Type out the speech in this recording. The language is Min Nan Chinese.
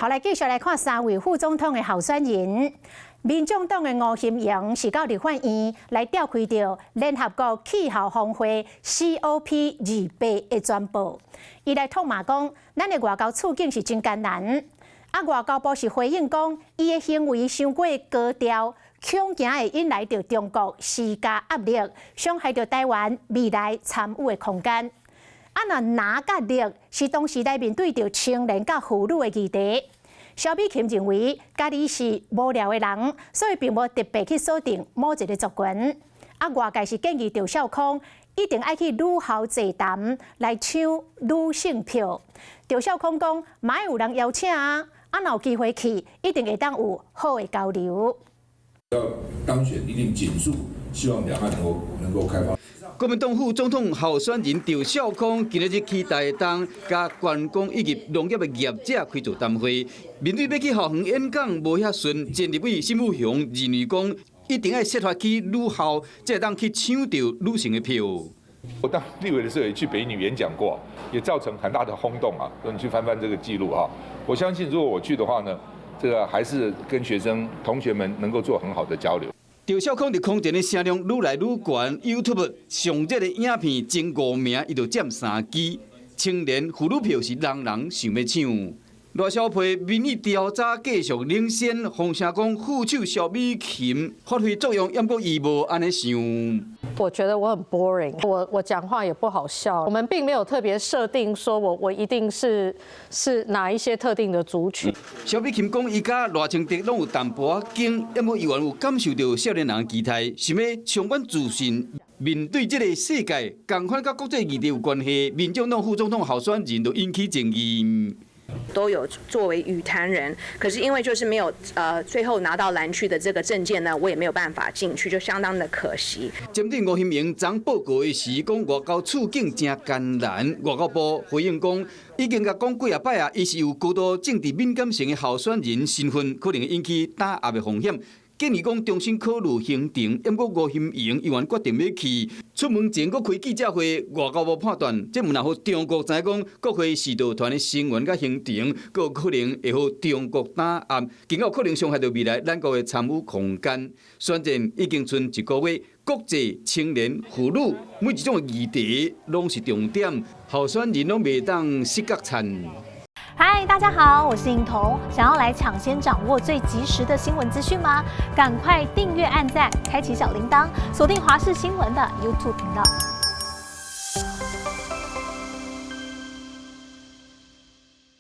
好，來繼續來看三位副總統的候選人。民眾黨的吳欣盈是到立法院來召開著聯合國氣候峰會 COP28的專報。伊來痛罵講，咱的外交處境是真艱難。啊，外交部是回應講，伊的行為傷過高調，恐驚會引來著中國施加壓力，傷害著台灣未來參與的空間。啊，若藍佮綠是當時來面對著青年佮婦女的議題。蕭美琴認為，家己是無聊的人，所以並無特別去鎖定某一个族群。啊，外界是建議趙少康一定愛去女校座談來搶女性票。趙少康講，嘛會有人邀請啊，啊，若有機會去，一定會當有好的交流。要當選一定緊縮，希望兩岸能夠開放。國民黨副總統候選人趙少康今仔日去台東，佮觀光以及農業的業者開座談會。面對欲去校園演講無遐順，前立委沈富雄認為講，一定愛設法去女校，才會當去搶著女性的票。我當立委的時候也去北一女演講過，也造成很大的轟動啊！你去翻翻這個記錄啊，我相信如果我去的話呢，這個還是跟學生同學們能夠做很好的交流。趙少康佇空前的聲量愈來愈懸，YouTube 上熱的影片前五名，伊就佔三支。青年婦女票是人人想欲搶。賴蕭配民意調查繼續領先，風聲講副手蕭美琴發揮作用，毋過伊無按呢想。我覺得我很 boring，我講話也不好笑。我們並沒有特別設定說我一定是哪一些特定的族群。蕭美琴講，伊佮賴清德攏有淡薄仔緊，毋過伊猶有感受著少年人期待，想欲充滿自信面對這个世界，仝款佮國際議題有關係。民眾黨副總統候選人就引起爭議。都有作為與談人，可是因為就是沒有最後拿到藍區的這個證件呢，我也沒有辦法進去，就相當的可惜。針對吳欣盈昨報告的時，講外交處境誠艱難，外交部回應講，已經共講幾仔擺啊，伊是有高度政治敏感性的候選人身份，可能會引起打壓的風險。建議講重新考慮行程，毋過吳欣盈猶原決定欲去。出門前閣開記者會，外交部判斷，這毋但予中國知影講國會視導團的成員佮行程，閣有可能會予中國打壓，更有可能傷害著未來咱國的參與空間。選戰已經賰一個月，國際青年婦女每一種議題攏是重點，候選人攏袂當失角田。嗨，大家好，我是穎彤。想要來搶先掌握最及時的新聞資訊嗎？趕快訂閱、按讚、開啟小鈴鐺，鎖定華視新聞的 YouTube 頻道。